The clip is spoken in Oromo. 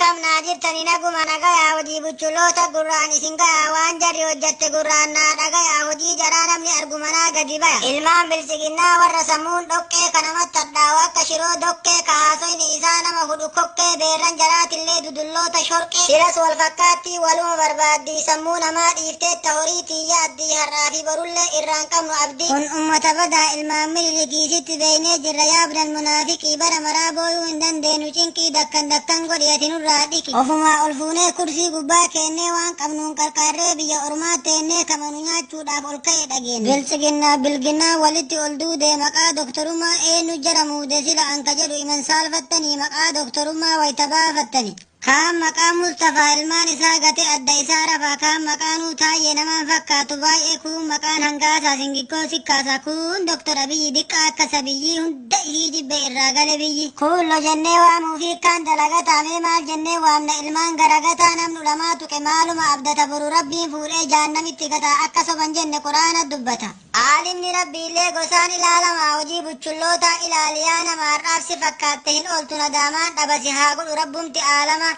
Akkam naa jirtani naguma nagayaa hojii buchulloota gurraan isin gayaa waan jarri hojjatte gurraan naa dhagayaa hojii jaraa namni argumanaa gadi baya. Ilmaan biltsiginnaa warra sammuun dhoqqee ka namatti hadhaawu akka shiroo dokkee ka haasoyni isaa nama hudhu kokkee beerran jaraatillee dudulloota shorqee. Silas wal fakkaattii waluma barbaaddii sammuu namaa dhiifteetta horiitii yaaddii har'aa fi borullee irraan qabnu abdii. Kun ummata badaa ilmaan Minilikii sitti beeynee jirra yaa ibnal munaafiqii bara maraa booyuu hin dandeennu cinqii dakkan dakkan godhi ati nurraa dhiqi. Ofumaa ol fuunee kursii gubbaa keennee waan qabnuun qarqaarree biyya ormaa teennee kama nu nyaachuudhaaf ol ka'e dhageenne. Biltsiginnaa bilginnaan walitti ol duudee maqaa doktorummaa eenyu jara muude sila an ka jedhu iman saalfattanii maqaa doktorummaa wayta baafattani. Kaan maqaa Musxafaa ilmaan isaa gate adda isaa rafaa kaan maqaanuu Taayyee namaan fakkaatu baay'ee kuun maqaan Hangaasaa singiggoo sikkaasa kuun Dr. Abiyyi diqqaa akka sabiyyii hunda isii jibbe irraa gale biyyi. Kuullo jennee waamuu fi kaan dalagataa mee maal jennee waamna ilmaan garagataa namni ulamaa tuqe maaluma abdata boru Rabbiin fuudhee jahannamitti gata akka soban jenne qur'aana dubbata. Aalimni Rabbiillee gosaan ilaalamaa hojii buchullootaa ilaali yaa nama har'aaf si fakkaatte hin ooltu nadaamaan dhaba si haa godhu Rabbumti aalamaa.